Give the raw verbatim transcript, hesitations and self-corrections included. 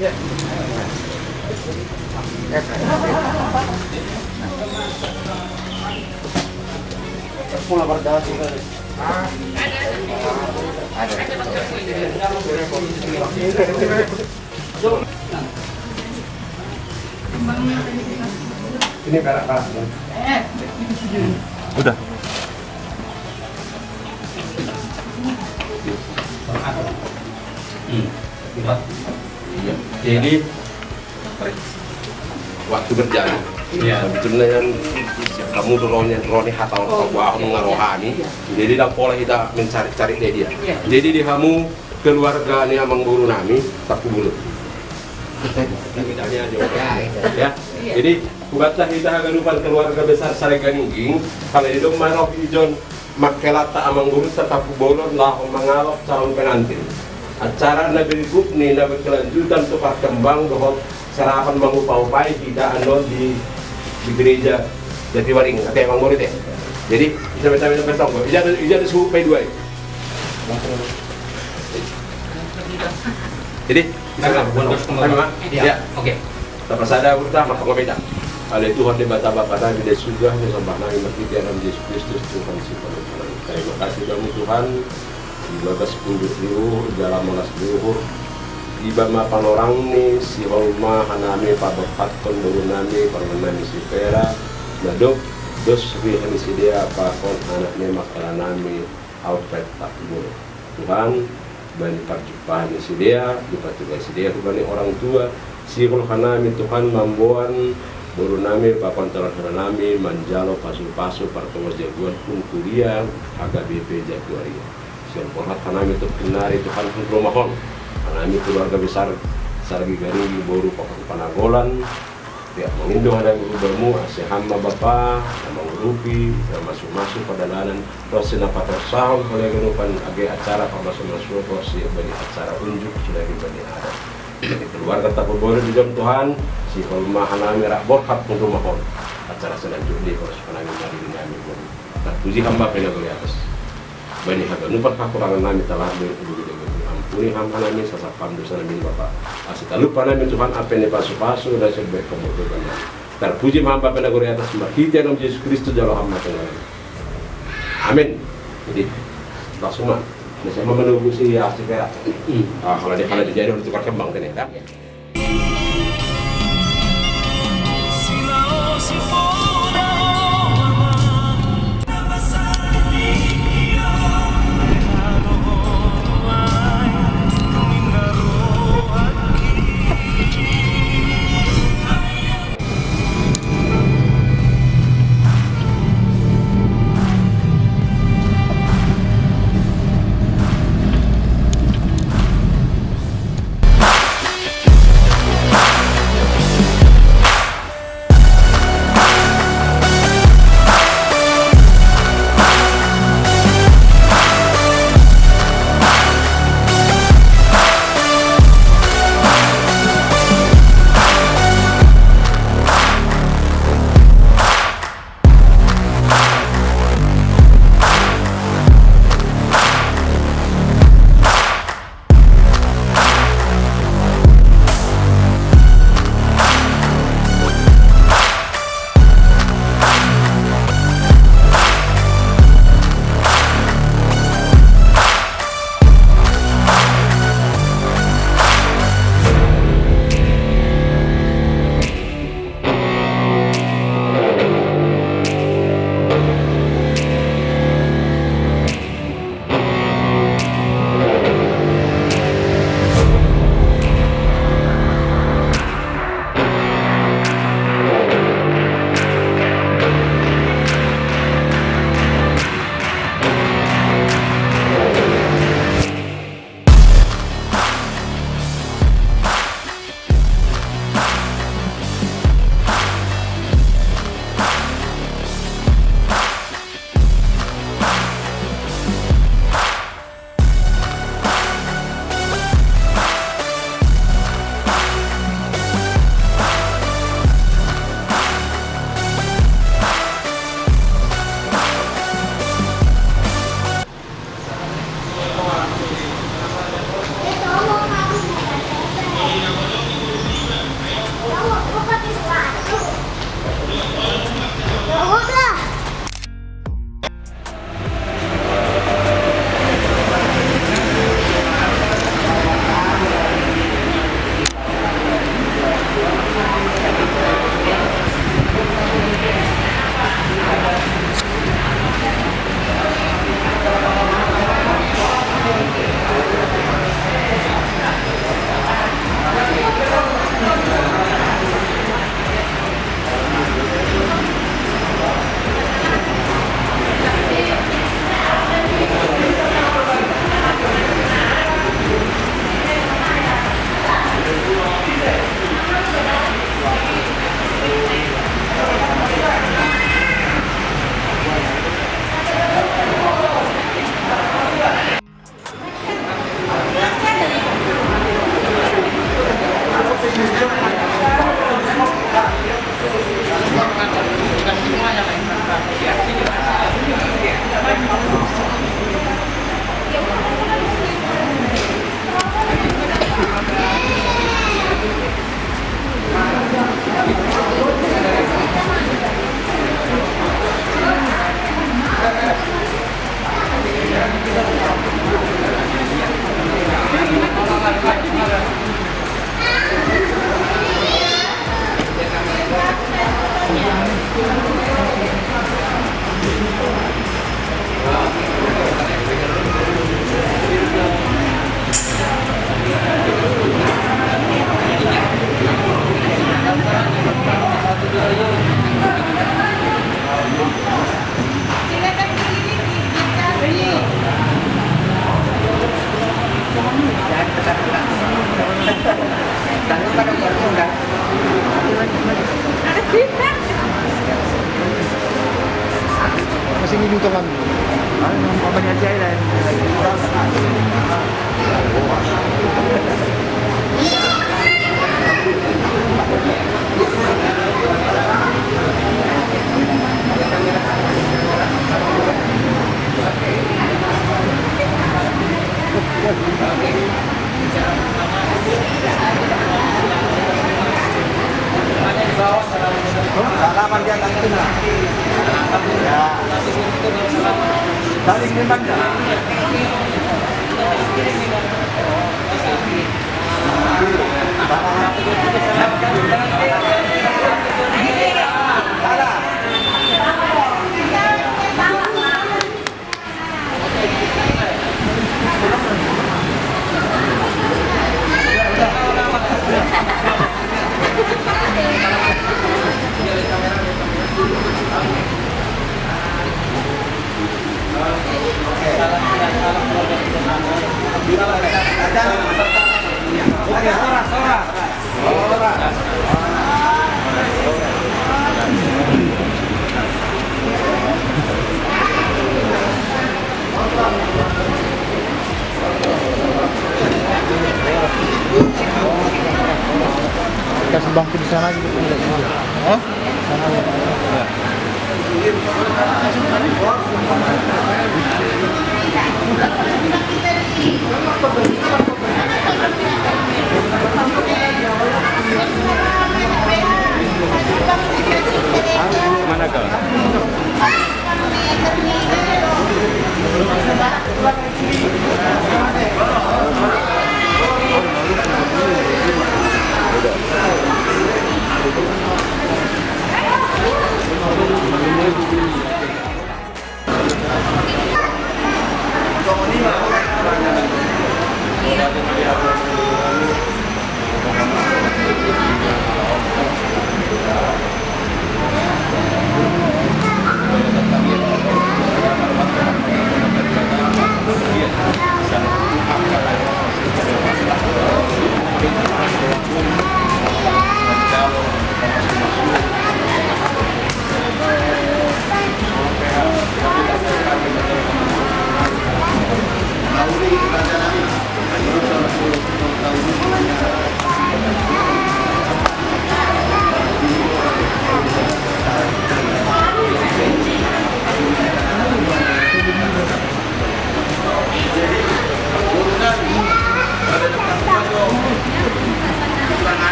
Ini perak-perak. Udah. Jadi, waktu berjalan. Iya. Sebetulna kan hamu do ro nian, ro ni hata on, paboahon nunga rohani. Jadi, ndang pola hita mencari-cari dia. Iya. Jadi, di hamu keluarga ni amangboru nami, Tampubolon. Ya. Jadi, hubanta hita haganupan keluarga besar Siregar Gingging, karena di domma roh ijon manghelanta amangborunta Tampubolon laho mangalap calon pengantin. Acara na berikut ni na berkelanjutan tu parkembang dohot serapan mangupa-upai hita annon di, di gereja Jatiwaringin, ate amangboru te. Jadi, sampe-sampe sampe tonggo. Ija, ija suhut pe dua i. Jadi, Nah, buat kami, Pak. Iya. Ya. Oke. Tapasada hita marpangomi. Ale Tuhan Debata Bapa nami di surga, husomba nami marhite Anakmu Jesus Kristus, Tuhan sipanupanu. Terima kasih Tuhan, di bagas unduk ni uhur, jala malas ni uhur. Iba ma panorangni, sihol ma hanami paborhathon boru nami, parumaen nami si Vera, na dob dos roha ni sidea pakon anak ni mangkala nami, Alfred Tampubolon. Tuhan, bani parjumpaan ni sidea, dipatupa sidea hubani orang tua, sihol hanami Tuhan mamboan boru nami pakon calon hela nami manjalo pasu-pasu partongon jagoan hun kuliah H K B P Jatiwaringin. Sihol borhat hanami tu hita nari Tuhan hun rumahon. Hanami keluarga besar Siregar Gingging boru Panagolan, Ia, mangindo hanami hubamu, asa ham ma Bapa, na mangurupi, na masu-masu pardalanan, ro si na patorsahon haganupan age acara pamasu-masu, ro si bani acara unjuk, sudah di bani adat. Jadi keluarga Tampubolon dijou Tuhan, sihol ma hanami rap borhat tu rumahon. Acara selanjutna, ro si hanami mariri nami. Tarpuji ham Bapa na di atas. Bani haganupan hakurangan nami, talar do i, ampuni ham hanami, sasap ham dosa nami Bapa. Asa talup hanami Tuhan, ampe ni pasu-pasu na so dibereng hamu tu nami. Tarpuji ma ham Bapa na di atas, marhite Anakmu Jesus Kristus jalo ham ma tu nami. Amin. Jadi, langsung ma. Biasa ma menunggu si Asik ya. Ah, kalau dia, kalau dia jadi, udah tukar kembang kan ya. Masih ngilu tangan. Salaman dia tak kena. Ya. Saling memandang. Kasih bangku di sana gitu. Hah? Sana ya. Ya. Mana kau?